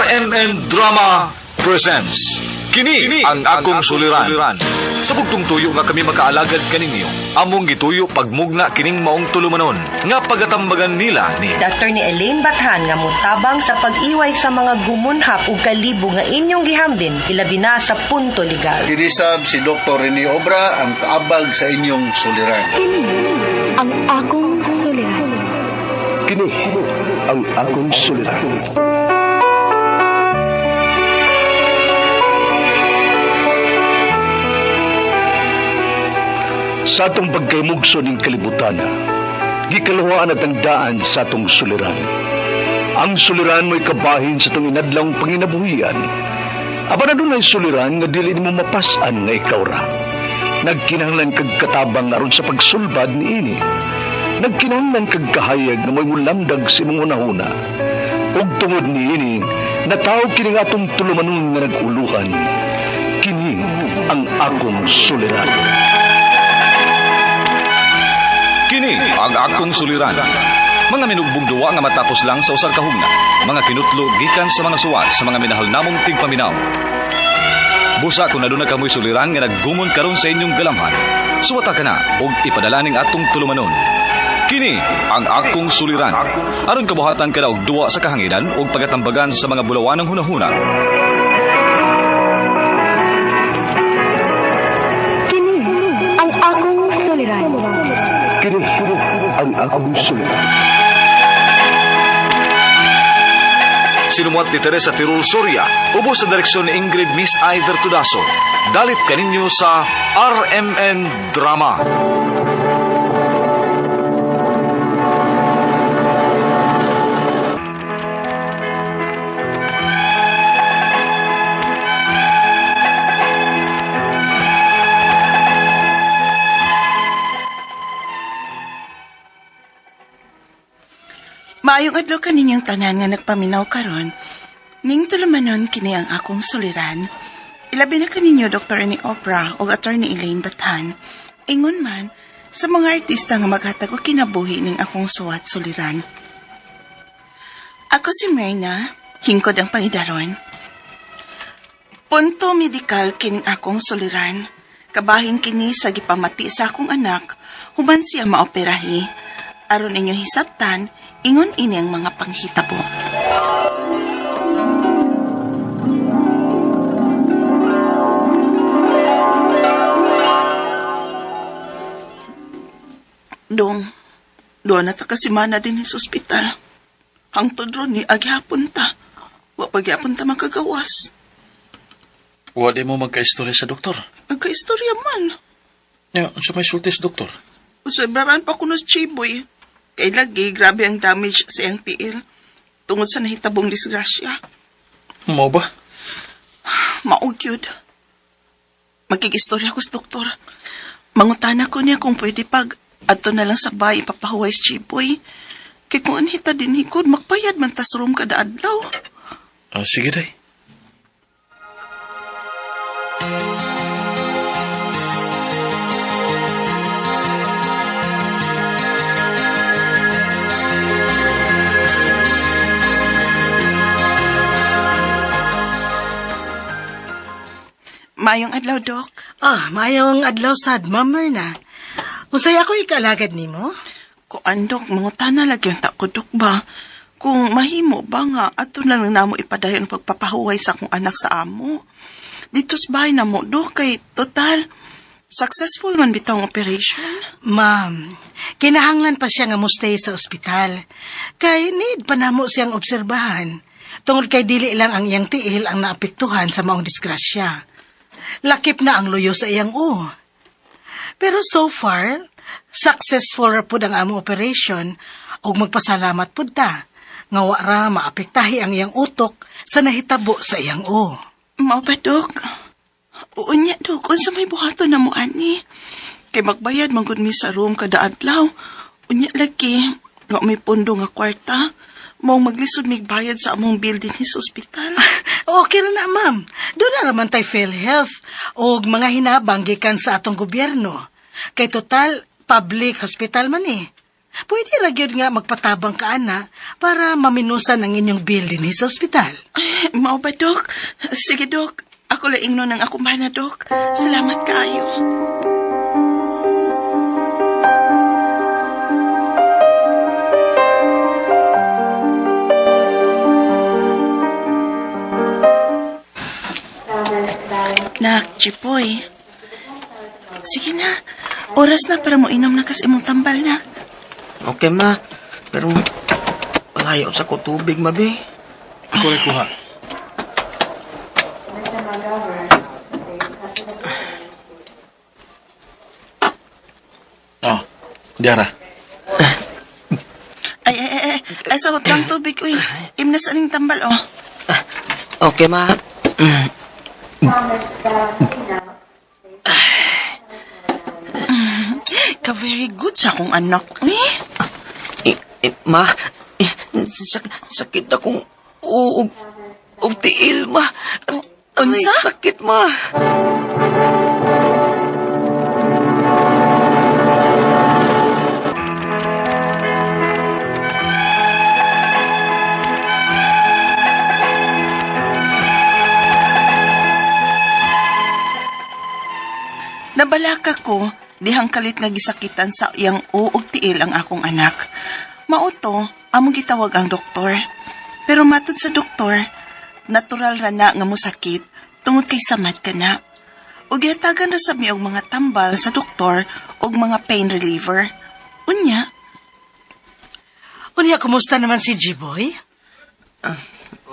RMN Drama presents Kini ang akong suliran. Sa bugtong tuyo nga kami makaalagad kaninyo, among gituyo pagmugna kining maong tulumanon nga pagatambagan nila ni Attorney Elaine Bathan nga motabang sa pag-iway sa mga gumunhap ug kalibo nga inyong gihambin ilabi na sa punto legal. Kinisab si Dr. Rene Obra ang kaabag sa inyong suliran. Kini ang akong suliran. Kini ang akong suliran. Sa atong pagkaymugso ning kalibutan, gikaluhaan at ang daan sa atong suliran. Ang suliran mo'y kabahin sa atong inadlang panginabuhian. Apan adunay suliran nga dili nimo mapas-an nga ikaw ra. Nagkinahanglan kag katabang aron sa pagsulbad niini. Nagkinahanglan kag kahayag nga mo'y mulamdag sa imong hunahuna. Ug tungod niini, nataw kini nga atong tulumanon nga nag-uluhan. Kini ang akong suliran. Kini ang akong suliran. Mga minugbong duwa nga matapos lang sa usag kahugna. Mga kinutlo gikan sa mga suwat sa mga minahal namong tigpaminaw. Busa kung aduna kamoy suliran nga naggumon karon sa inyong galamhan. Suwata ka na og ipadala ning atong tulumanon. Kini ang akong suliran. Aron kabuhatan ka na og duwa sa kahanginan ug pagatambagan sa mga bulawanang hunahuna. Kini ang akong suliran. Kini ang akong suliran. Sinumuat ni Teresa Tirul Soria, ubos sa direksyon ni Ingrid Miss Iver Tudaso. Dalit kaninyo sa RMN Drama. Maayong adlaw kaninyong tanan nga nagpaminaw karon. Ning tulumanon kini ang akong suliran. Ilabi na kaninyo Dr. ni Oprah ug Attorney Elaine Bathan. Ingon man sa mga artista nga maghatag og kinabuhi ning akong suwat suliran. Ako si Myrna, hingkod ang pangidaron. Punto medikal kining akong suliran. Kabahin kini sa gipamati sa akong anak, human siya maoperahi. Aron inyo hisabtan, ingon ini ang mga panghitabo. Dong, doon na ta kasimana din sa ospital. Hangtod ron ni aghapon ta. Wa pagyapon ta makagawas. Wa di mo magkaistorya sa doktor. Nagkaistorya man. Ya, unsa may sulti sa doktor? Sobraran pa kuno si Chiboy. Kay lagi, grabe ang damage sa iyang tiil. Tungod sa nahitabong disgrasya. Mao ba? Mao gyud. Magkigistorya ko sa doktor. Mangutana ko niya kung pwede pag adto na lang sa bahay ipapahuway si Chiboy. Kay kung anhita din hikod, magbayad man tas room kada adlaw. Ah, sige day. Mayong adlaw, Dok. Ah, maayong adlaw sad, Ma'am Myrna. Unsay ako ikaalagad nimo? Kuan, Dok, mangutana lagi ang ko, Dok, ba? Kung mahimo ba nga, ato na lang namo ipadayon ang pagpapahuway sa akong anak sa amo. Dito sa bahay na mo, Dok, kay total, successful man bitaw ang operation. Ma'am, kinahanglan pa siya nga mostay sa ospital. Kay need pa namo siyang obserbahan. Tungod kay dili lang ang iyang tiil ang naapektuhan sa maong disgrasya. Lakip na ang luyo sa iyang o. Pero so far, successful ra pud ang among operation ug magpasalamat pud ta nga wa ra maapektahi ang iyang utok sa nahitabo sa iyang o. Mao ba, Dok? Oo niya, Dok. Unsa may buhaton na mo, ani? Kay magbayad man gud mi sa room kada adlaw. Unya lagi, wa may pundo nga kwarta. Mao maglisod mig bayad sa among bill dinhi sa ospital. Okay ra na, ma'am. Doon na raman tay PhilHealth og mga hinabang gikan sa atong gobyerno. Kay total, public hospital man eh. Pwede ra gyud nga magpatabang ka ana para maminusan ang inyong bill dinhi sa ospital. Ay, mao ba, Dok? Sige, Dok. Ako laing nun ang akong bana, Dok. Salamat kaayo. Nak, Chipoy. Sige na. Oras na para mo inom na kas imong tambal, nak. Okay, ma. Pero malayo sa ko tubig, ma, be. Ako rin kuha. Oh, diara. Ay, ay, ay, ay. Ay, sa hotang tubig, uy. Imna sa ning tambal, oh. Okay, ma. Ka very good sa akong anak, uy. Eh, eh, ma, eh, sakit akong uog og tiil, ma. Aray, Unsa? sakit, ma. Nabalaka ko, dihang kalit nga gisakitan sa iyang uog tiil ang akong anak. Mauto, among gitawag ang doktor. Pero matod sa doktor, natural ra na nga mosakit tungod kay samad ka na. Ug gihatagan ra sa mi og mga tambal sa doktor og mga pain reliever. Unya, Unya, kumusta naman si G-Boy?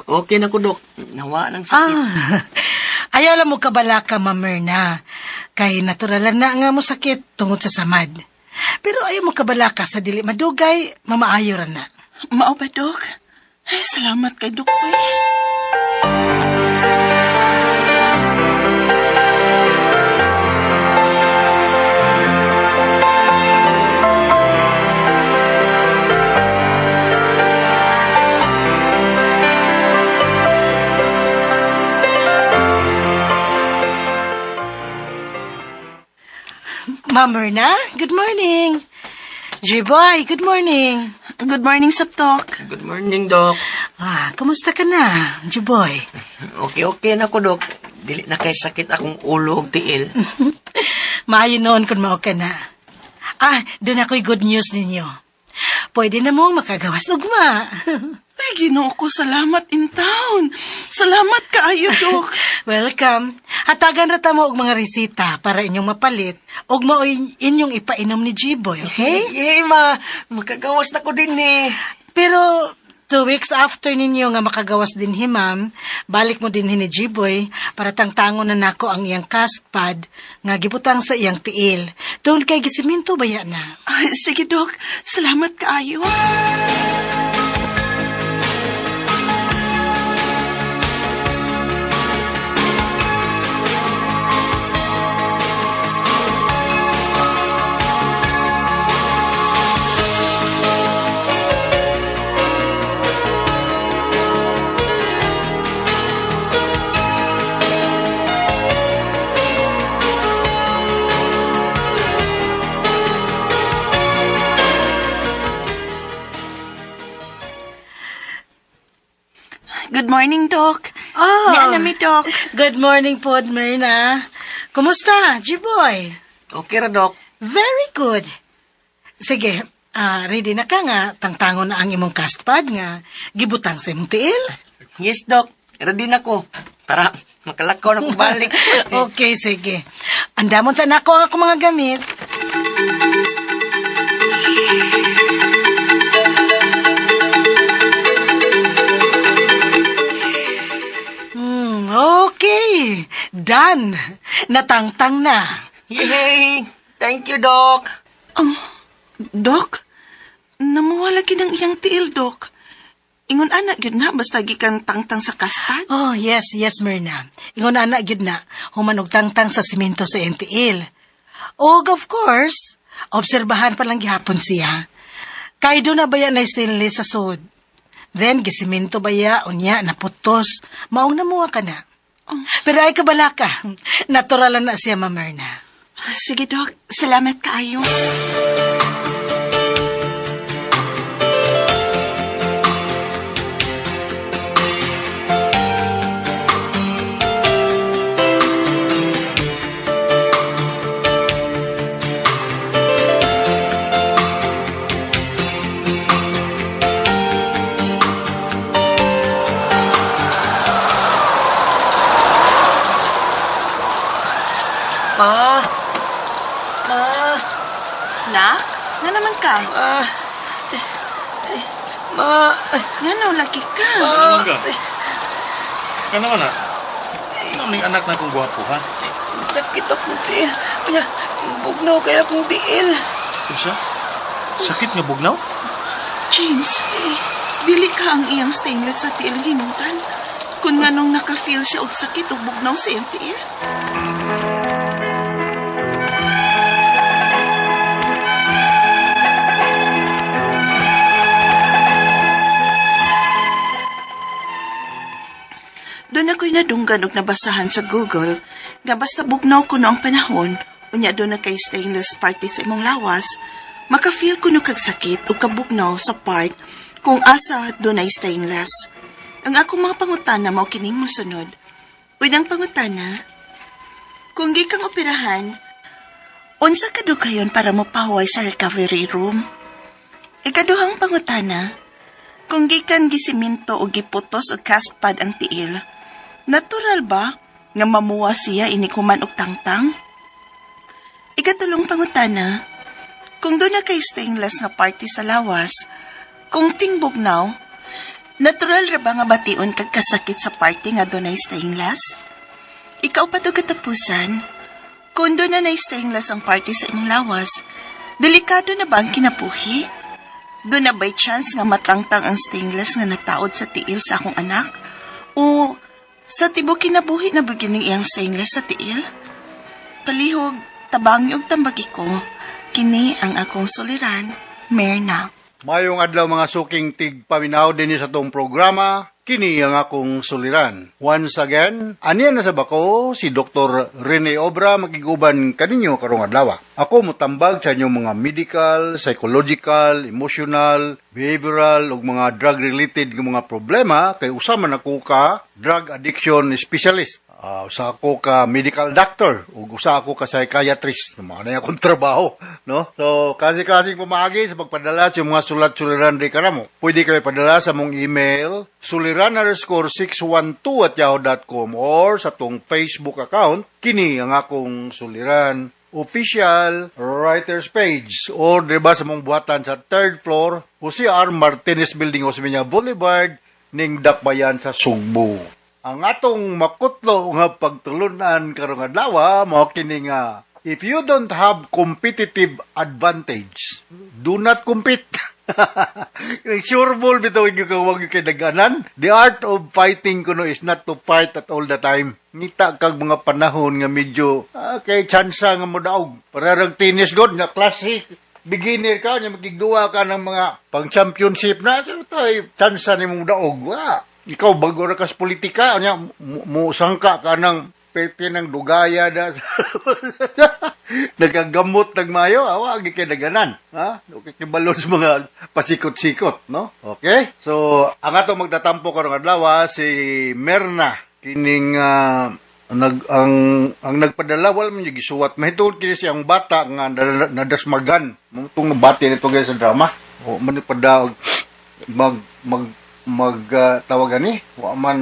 Okay na ko, Dok. Nawa ng sakit. Ah, ayaw lang mo kabalaka, Ma'am Myrna. Kay naturalan na nga mo sakit tungod sa samad. Pero ayaw mo kabalaka sa dili madugay, mamaayo ra na. mao ba, Dok? Ay, salamat kay Dok, uy. Ma'am Myrna, good morning. G-Boy, good morning. Good morning, Saptok. Good morning, Dok. Ah, kumusta ka na, G-Boy? Okay, okay na ko, Dok. Dili na kay sakit akong ulo og tiil. Maayo noon kung mao ka na. Ah, doon ako'y good news ninyo. Pwede na mong makagawas ugma. Ay, Ginoo ko, salamat in town. Salamat kaayo, Dok. Welcome. Hatagan ra ta mo og mga resita para inyong mapalit ug maoy inyong ipainom ni G-Boy, okay? Yay, ma. Makagawas na ko din, eh. Pero 2 weeks after ninyo nga makagawas din hi ma'am, balik mo din hi ni G-Boy para tangtangon na nako ang iyang cast pad nga gibutang sa iyang tiil. Doon kay gisiminto baya na. Ay, sige, Dok. Salamat kaayo. Good morning, Doc. Oh. Niya na mi, Doc. Good morning po, Myrna. Kumusta, G-Boy? Okay ra, Dok. Very good. Sige, ready na ka nga, tangtangon na ang imong cast pad nga, gibutang sa imong tiil. Yes, Dok. Ready na ko. Para makalakaw na ko balik. Okay, sige. Andamon sa nako ang akong mga gamit. Okay. Done. Natangtang na. Yay! Thank you, Doc. Oh, Doc, namuwala gid ang iyang tiil, Doc. Ingon ana gyud na basta gikan tangtang sa kastad. Oh, yes, yes, Myrna. Ingon ana gyud na, human og tangtang sa simento sa NTL. Og of course, obserbahan pa lang gihapon siya. Kay do na baya na stainless sa sud. Then gisiminto baya unya naputos, maong namuha ka na. Pero ay kabalaka, natural na siya, Ma'am Myrna. Sige, Doc. Salamat kaayo. Ma! Ma! Nak, nga naman ka? Ma! Ma! Nga lagi ka? Ano ka? Ano naman na? Ano ning anak na kong gwapo, ha? Sakit akong tiil. Kaya, bugnaw kaya akong tiil. Unsa? Sakit nga bugnaw? James, dili ka ang iyang stainless sa tiil hinutan. Kung nga nung naka-feel siya og sakit og bugnaw sa iyang tiil. Doon ako'y nadunggan og nabasahan sa Google nga basta bugnaw kuno ang panahon, unya doon na kay stainless party sa imong lawas, maka-feel kuno kag sakit o kabugnaw sa part kung asa doon ay stainless. Ang akong mga pangutana mao kining mosunod. Unang pangutana, kung gikang operahan, unsa kadugayon para mopahuway sa recovery room? Ikaduhang pangutana, kung gikan gisiminto o giputos o cast pad ang tiil, natural ba nga mamuwa siya inikuman og tangtang? Ikatulong pangutana, kung doon na kay stainless nga party sa lawas, kung tingbugnaw, natural ra ba nga bation kag kasakit sa party nga dunay stainless? Ikaw pa to katapusan, kung doon na stainless ang party sa imong lawas, delikado na ba ang kinabuhi? Doon na by chance nga matangtang ang stainless nga nataod sa tiil sa akong anak? O sa tibok kinabuhi na beginning iyang stainless sa tiil? Palihog, tabangi og tambagi ko, kini ang akong suliran, Merna. Mayong adlaw mga suking tigpaminaw dinhi sa tong programa, kini ang akong suliran. Once again, aniya na sa bako si Dr. Rene Obra makiguban kaninyo karong adlaw. Ako motambag sa inyong mga medical, psychological, emotional, behavioral ug mga drug-related nga mga problema kay usa man ako ka drug addiction specialist. Usa ako ka medical doctor ug usa ako ka psychiatrist. Mao na akong trabaho, no? So, kasi-kasi pamaagi sa pagpadala sa mga sulat-suliran di kanamo. Pwede kayo padala sa mong email suliran_612@yahoo.com or sa tong Facebook account kini ang akong suliran official writers page or diba sa mong buhatan sa third floor Jose R. Martinez Building, Osmeña Boulevard, ning Dakbayan sa Sugbo. Ang atong makutlo nga pagtulunan karong adlaw mao kini nga if you don't have competitive advantage, do not compete. Sure ball bitaw gyud ka wag kay daganan. The art of fighting kuno is not to fight at all the time. Ngita kag mga panahon nga medyo kay tsansa nga modaog. Parang tennis god nga classic beginner ka nya makigduwa ka ng mga pang championship na so, tay tsansa nimo daog. Wa. Ikaw bago ra kas politika nya mo sangka ka ng perte ng dugaya da nagagamot nagmayo awa gi kay daganan, ha, okay kibalo sa mga pasikot-sikot, no? Okay, so ang ato magtatampo karong adlaw si Merna kining nag ang nagpadala wala man yung gisuwat mahitungod kini siyang bata nga nadasmagan mo tong nabati nito guys sa drama o man nagpada mag mag mag tawagan ni wa man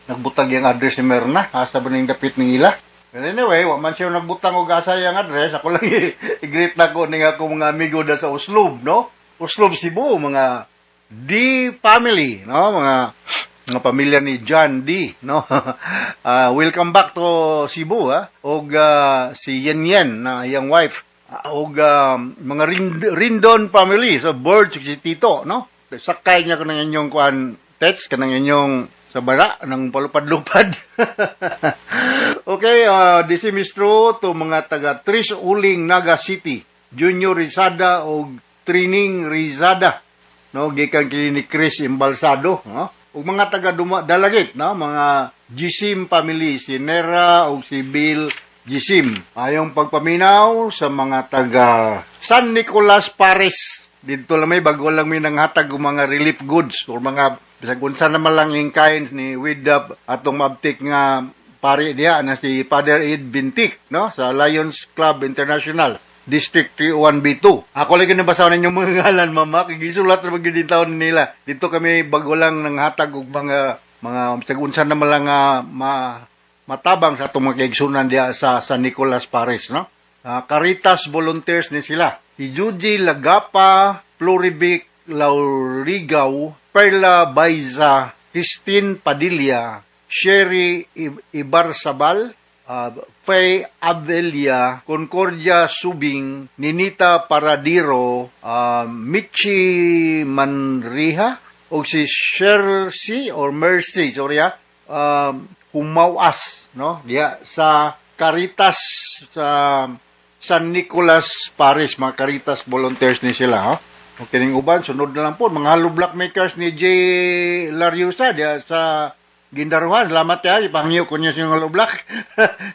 nagbutag yung address ni Merna asa ba ning dapit ning ila. But anyway, wa man siya nagbutang og asa yang address. Ako lang i-greet na ko ning ako mga amigo da sa Oslob, no? Oslob Cebu, mga D family, no? Mga pamilya ni John D, no? Welcome back to Cebu, ha? Og si Yen Yen na iyang wife. Og mga Rindon family, so Bird si Tito, no? Sakay niya kanang inyong kuan text kanang inyong sa bara ng palupad-lupad. Okay, this is true to mga taga Tris Uling Naga City, Junior Rizada og Trining Rizada, no? Gikan kini ni Chris Embalsado, no? Ug mga taga Dalagit, no? Mga Gisim family, si Nera ug si Bill Gisim. Ayong pagpaminaw sa mga taga San Nicolas Pares. Dito lang may bago lang may nanghatag og mga relief goods or mga bisag unsa naman lang yung kain ni with the atong maabtik nga pari diha na si Father Ed Bintik, no, sa Lions Club International District 31B2. Ako lang nabasa ninyong mga ngalan, mama, kay gisulat ra gyud taon nila. Dito kami bago lang nanghatag og mga bisag unsa naman lang ma matabang sa atong mga kaigsunan diha sa San Nicolas Paris, no? Caritas volunteers ni sila. Si Juji Lagapa, Floribic Laurigaw, Perla Baiza, Christine Padilla, Sherry Ibarsabal, Faye Avelia, Concordia Subing, Ninita Paradiro, Michi Manriha, o si Shercy or Mercy, sorry Humawas, no? Diha sa Caritas sa San Nicolas Paris, mga Caritas volunteers ni sila, ha? Okay, ning uban, sunod na lang po, mga hollow block makers ni J. Lariosa diha sa Guindaruhan. Salamat ya, ipangyo ko niya siyang hollow block.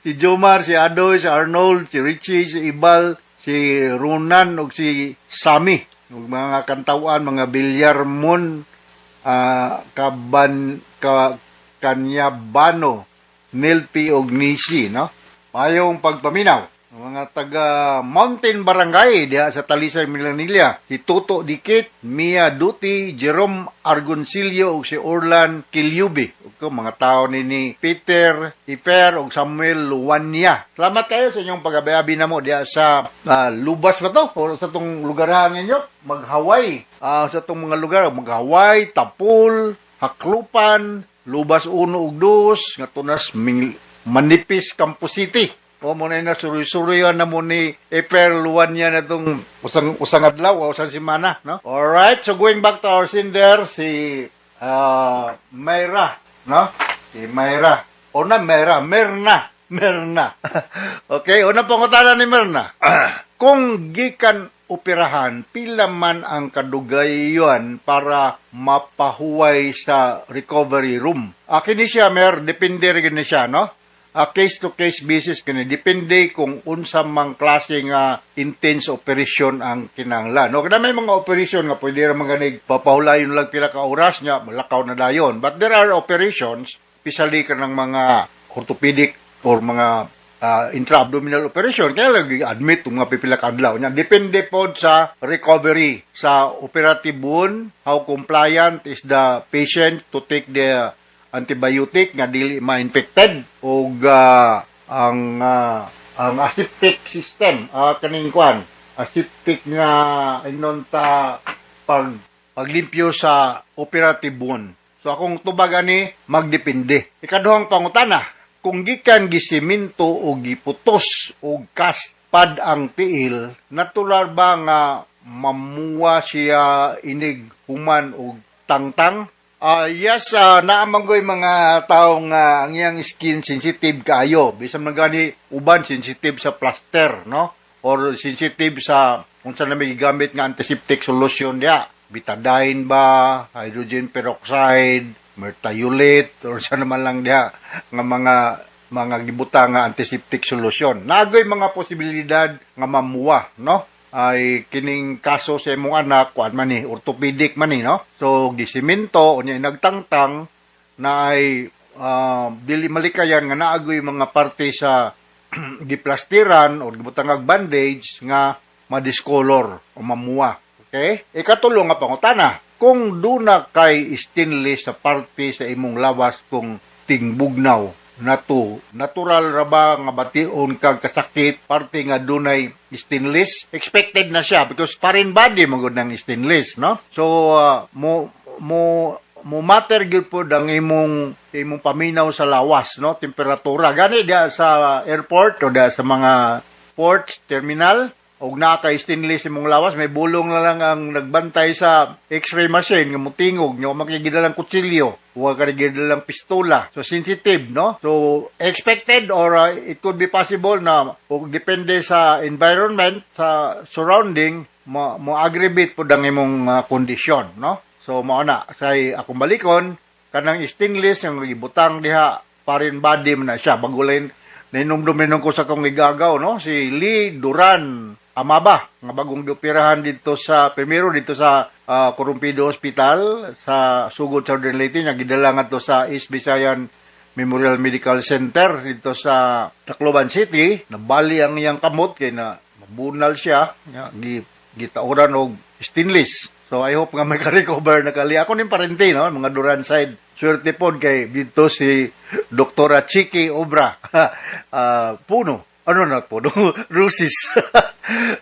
Si Jomar, si Adoy, si Arnold, si Richie, si Ibal, si Ronan, ug si Sammy. Ug mga kantawan, mga Bilyarmon, Kaban, Kanyabano, Nelpi og Nisi, no? Mayong pagpaminaw. Mga taga Mountain Barangay diha sa Talisay, Minglanilla. Si Toto Dikit, Mia Duty, Jerome Argoncillo ug si Orlan Kilyubi. Ug ko, mga tao ni Peter Ifer ug Samuel Luwania. Salamat kayo sa inyong pagabi-abi namo diha sa Lubas ba to? O sa tong lugar ninyo? Maghaway. Sa tong mga lugar, Maghaway, Tapul, Haklupan, Lubas 1 ug 2, nga tunas Manipis, Campos City. O mo na suroy-suroyan na mo ni Eper Luwania na itong usang, usang adlaw o usang semana, no? Alright, so going back to our sender, si Mayra, no? Si Mayra. O na, Mayra, Merna. Merna. Okay, una pangutana ni Merna. Kung gikan operahan, pila man ang kadugayan para mapahuway sa recovery room? Kini siya, Mer, depende rin ni siya, no? Case to case basis kini, depende kung unsa mang klase nga intense operation ang kinahanglan. No, kada may mga operation nga pwede ra man ganig papahulayon lang pila ka oras nya malakaw na dayon. But there are operations, especially kanang mga orthopedic or mga intra-abdominal operation, kaya lagi admit yung mga pipila ka adlaw nya. Depende pod sa recovery, sa operative wound, how compliant is the patient to take the antibiotic nga dili ma-infected ug ang aseptic system, kaning kwan aseptic nga ingnon ta paglimpyo sa operative wound. So akong tubag ani, magdepende. Ikaduhang pangutana, kung gikan gisiminto o giputos o cast pad ang tiil, natural ba nga mamuwa siya inig human og tangtang? Yes, naa man goy mga tao nga ang iyang skin sensitive kaayo. Bisan man gani uban sensitive sa plaster, no? Or sensitive sa unsa na may gigamit nga antiseptic solution diha. Betadine ba, hydrogen peroxide, merthiolate, or sa naman lang diha nga mga gibutang nga antiseptic solution. Naa goy mga posibilidad nga mamuwa, no? Ay kining kaso sa imong anak, kuan man ni, orthopedic man ni, no? So gisiminto unya nagtangtang na ay dili malikayan nga naagoy mga parte sa giplastiran o gibutangag bandage nga madiscolor o mamuwa. Okay? Ikatulo nga pangutana, kung duna kay stainless sa parte sa imong lawas kung tingbugnaw nato, natural ra ba nga bation kag kasakit parte nga dunay stainless? Expected na siya because foreign body man gud ng stainless, no? So mo mo mo matter gyud pod ang imong paminaw sa lawas, no? Temperatura gani diha sa airport o diha sa mga ports terminal og naa kay stainless imong lawas, may bulong na lang ang nagbantay sa x-ray machine nga mutingog nyo makigidalang kutsilyo, wa ka gidalang pistola. So sensitive, no? So expected or it could be possible na og depende sa environment, sa surrounding, mo aggravate pod ang imong kondisyon, no? So mao na say akong balikon, kanang stainless nga gibutang diha, foreign body man na siya. Bago lang nainumdum ko sa akong igagaw, no? Si Lee Duran Amaba nga bagong gioperahan dito sa primero dito sa Corrompido Hospital sa Sugod, Southern Leyte, nga gidala ngadto sa East Visayan Memorial Medical Center dito sa Tacloban City. Nabali ang iyang kamot kay na mabunal siya nga gitauran og stainless. So I hope nga may ka-recover na kali. Ako ning parente, no, mga Duran side. Swerte pod kay dito si Doktora Chiki Obra. Ah, Puno. Ano na puno? Rusis.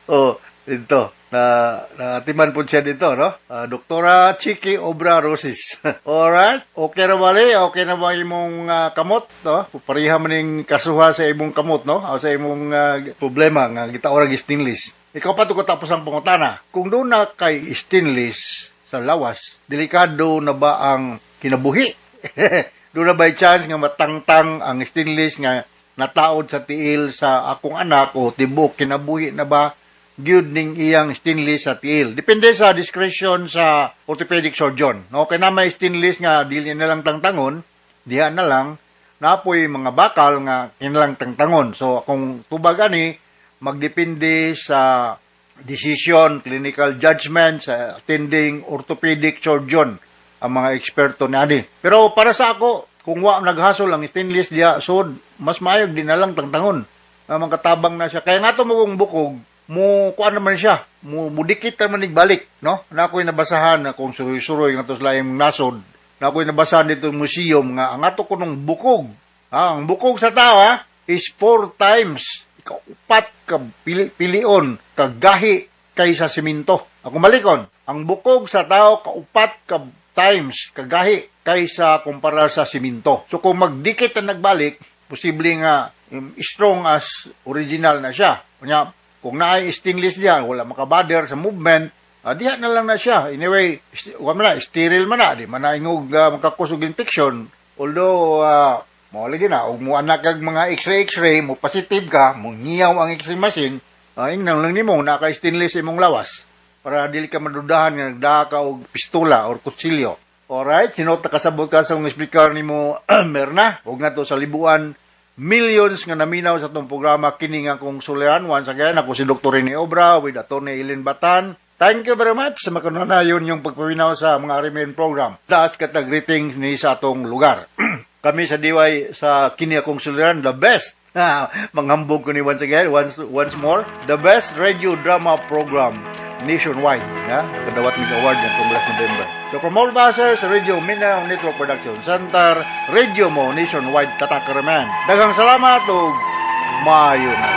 Oh, dito. Na natiman po siya dito, no? Ah, Doktora Chiki Obra Rosis. Alright. Okay na bali? Okay na ba imong kamot, no? Pareha man ning kasuha sa imong kamot, no? O sa imong problema nga gitaorag stainless. Ikaw pa to tapos ang pangutana. Kung doon na kay stainless sa lawas, delikado na ba ang kinabuhi? Doon na by chance nga matangtang ang stainless nga nataod sa tiil sa akong anak o tibok kinabuhi na ba gyud ning iyang stainless sa tiil? Depende sa discretion sa orthopedic surgeon. No, kay na may stainless nga dili na lang tangtangon, diha na lang napoy mga bakal nga kinalang tangtangon. So akong tubag ani magdepende sa decision, clinical judgment sa attending orthopedic surgeon, ang mga eksperto niani. Pero para sa ako, kung wa naghasol ang stainless diha, so mas maayo di na lang tangtangon. Nga makatabang na siya. Kaya nga to mo kung bukog, mo kuan naman siya, mo mudikit naman balik, no? Na ako'y nabasahan na kung suroy-suroy nga to sa laing nasod. Na ako'y nabasahan dito museum nga ang ato kunong bukog, ha, ang bukog sa tao ha, is four times ikaupat ka pili, pilion kagahi kaysa simento. Ako malikon, ang bukog sa tao kaupat ka times kagahi kaysa kumpara sa simento. So kung magdikit ang nagbalik, posible nga strong as original na siya. Kunya, kung naay stainless diya, wala makabader sa movement, diha na lang na siya. Anyway, wa man na, sterile man na, di man na ingog makakusog infection. Although, mo lagi na, ug mo anak kag mga x-ray x-ray, mo positive ka, mo ngiyaw ang x-ray machine, ingnan lang nimo naka stainless imong lawas para dili ka madudahan nga nagdaa ka og pistola or kutsilyo. Alright, sinot kasabot ka sa mga speaker nimo, Merna, ug nga to sa libuan millions nga naminaw sa atong programa kini nga akong suliran. Once again, ako si Dr. Rene Obra with Atty. Eileen Batan. Thank you very much sa makananayon yung pagpaminaw sa mga Arimen program. Taas kata greetings ni sa atong lugar. Kami sa Diway sa kini akong suliran, the best. Manghambog ko ni once again, once more, the best radio drama program nationwide. Ha? Kadawat mig award yan last November. So from all basers, Radio Mindanao Network Production Center, Radio Mo Nationwide Tatak Raman. Daghang salamat ug maayo na.